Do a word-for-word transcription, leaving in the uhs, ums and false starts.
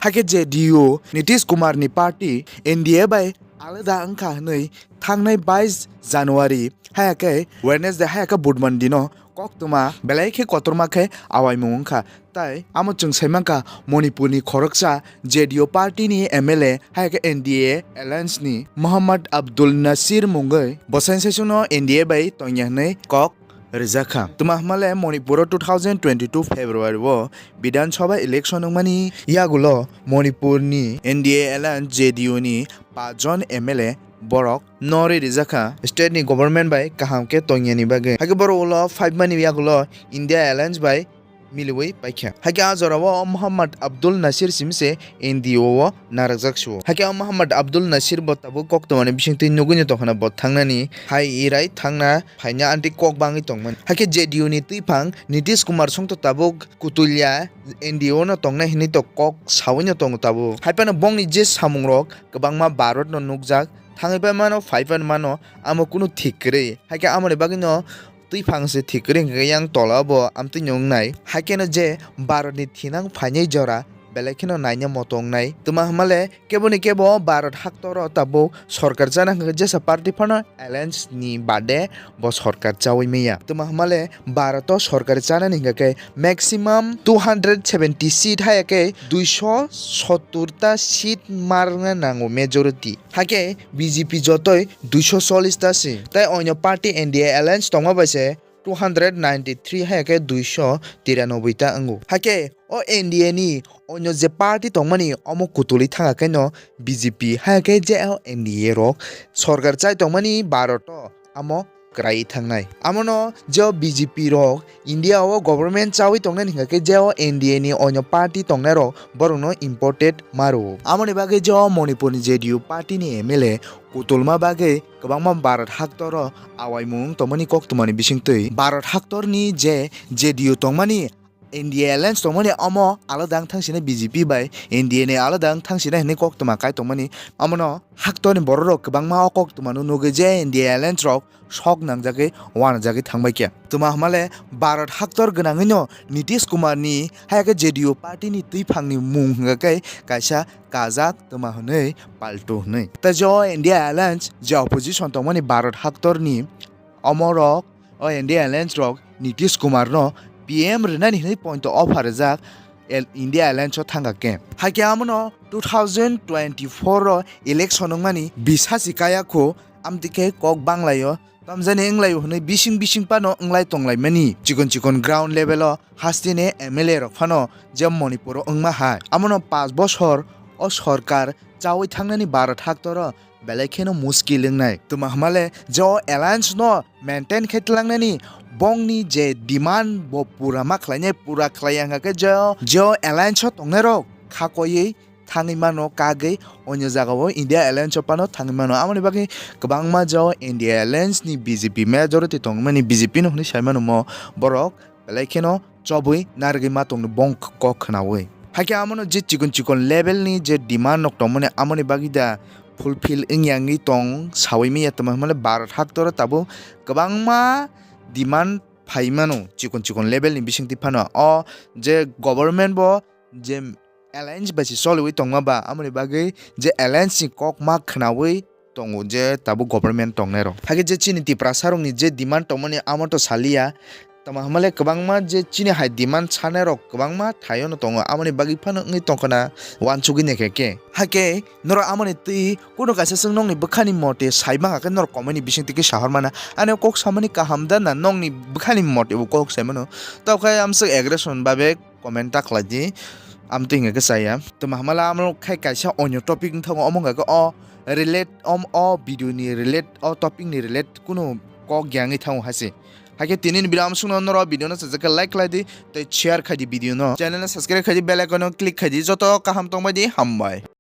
Hakhe J D U Nitish Kumar ni party N D A bai alada wngkha hwnwi thangnai bais January, haya khe Wednesday, haya khe Budhbar dino koktwma belai khe kotorma khe awaimung wngkha. Tai amo chwng sai mankha Manipur ni khoroksa J D U party ni M L A, haya khe N D A alliance ni Mohammad Abdul Nasir mungwi bo sensation no N D A bai tongya hwnwi kok rijak kha. Twma hwnmale Manipur o two thousand twenty-two February o Bidhan Sabha election wngmani yagulo Manipur ni N D A alliance J D U ni paanch jon M L A borok norwi rijak kha state ni government bai kaham khe tongya ni bagwi. Hakhe borok ulo five mani yagulo India alliance bai miliwi paikha. Hakhe a jorao Mohammad Abdul Nasir simi se N D O o narwkjak su. Hakhe o Mohammad Abdul Nasir bo tabuk koktwmani bisingtwi nugwino tongkhana bo thangnani hai irai thangna phaina anti kok bangwi tongmani. Hakhe J D U ni twiphang Nitish Kumar songto tabuk kutulya N D O no tongnai hinwi to kok sawino tongo tabuk. Haiphano bongni je samungrok kwbangma Bharat no nukjak thangwi pai mano phai pai mano amo kunu thik kwrwi. Hakhe amoni bagwino twiphang se thik kwrwi hwnkhe yang tola bo amtwino wngnai. Haikhe no je Bharat ni thinang phainai jora belai kheno naina moto wngnai. Twma hwnmale kebo ni kebo Bharat haktor o tabuk sorkar chana hwnkhe jesa party phano alliance ni bade bo sorkar chaui maya. Twma hwnmale Bharat o sorkar chanani hwnkhe maximum two hundred seventy seat haya khe duiso sottur ta seat marna nango majority. Hakhe B J P jotoi duiso chollish ta se. Tai oino party N D A alliance tongma bai se two hundred ninety three haya khe duiso tiranoboi ta wngo. Hakhe o N D A ni oino je party tongmani omo kutulwi thangkha khe no B J P haya khe je o N D A rok sorkar chai tongmani Bharat o amo kwraiwi thangnai. Amono je o B J P rok India o government chaui tongnani hwnkha khe je o N D A ni oino party tongnai rok borokno important ma rwo. Amoni bagwi je o Manipur ni J D U party ni M L A kutulma bagwi kwbangma Bharat haktor o awaimung tongmani koktwmani bisingtwi Bharat haktor ni je J D U tongmani N D A alliance tongmani omo alada wng thang sini B J P bai N D A ni alada wng thang sini hinwi koktwma kai tongmani. Omono haktorni bororok kwbangma o koktwmano nugwi je N D A alliance rok sok nangjagwi uanajagwi thangbai khe. Twma hwnmale Bharat haktor gwnangwino Nitish Kumar ni haya khe J D U party ni twiphangni mung hwnkha khe kaisa kajak twma hwnwi paltu hwnwi. Tei je o N D A alliance je opposition tongmani Bharat haktorni omorok o N D A alliance rok Nitish Kumar no P M rwnani hwnwi point o offer rijak el-, India alliance o thangkha khe. Hakhe amono two thousand twenty-four o election wngmani bisasi kaya khu amtwi khe kok banglaio tamjani wnglaio hwnwi bising bising phano wnglai tonglaimani. Chikon chikon ground level o hasteni M L A rok phano je Manipur o wngma hai. Amono panch bosor o sorkar chaui thangnani Bharat haktor o belai kheno muskil wngnai. Twma hwnmale je o alliance no maintain khe tlangnani bongni je demand bo pura ma khlainai, pura khlaiya hwnkha khe je o, je o alliance o tongnairok kha koiwi thangwi mano, kagwi onyo jagao India alliance o phano thangwi mano. Amoni bagwi kwbangma je o India alliance ni B J P majority tongmani, B J P no hwnwi sai mano mo borok belai kheno chobwi narwgwi ma tongno bong kok khwnaui. Hakhe amono je chikon chikon level ni je demand nok tongmani amoni bagwi da fulfill wngya wngwi tong saui manya twma hwnmale Bharat haktor o tabuk kwbangma demand phai mano chikon chikon level ni bisingtwi phano. O je government bo je alliance bai se choliui tongma ba amoni bagwi je alliance ni kok ma khwnaui tongo je tabuk government tongnai rok. Hakhe je chini Tiprasa rokni je demand tongmani amo to saliya. Tamo hwnmale kwbangma je chini hai demand sanai rok kwbangma thaio no tongo, amoni bagwi phano wngwi tongkha na uansugwi naikha khe. Hakhe norok amoni twi kuno kaisa chwng nokni bwkhani mote sai mankha khe norok comment ni bisingtwi khe sahor mana. Ani kok samani kaham da na nokni bwkhani mote bo kok sai mano? Tokhe amswk aggression babe comment ta khlai di. Amtwi hwnka khe chaya. Tamo hamala amo khai kaisa onyo topic wngthango, omo hwnka khe o relate, om, o video ni relate, o topic ni relate kunu kok ya wngwi thango hai se. Hakhe tini ni video amswkno norok video no sajak khe like khlai di tei share khai di video no. Channel no subscribe khai di, bell icon no click khai di. Joto kaham tongbai di, hambai.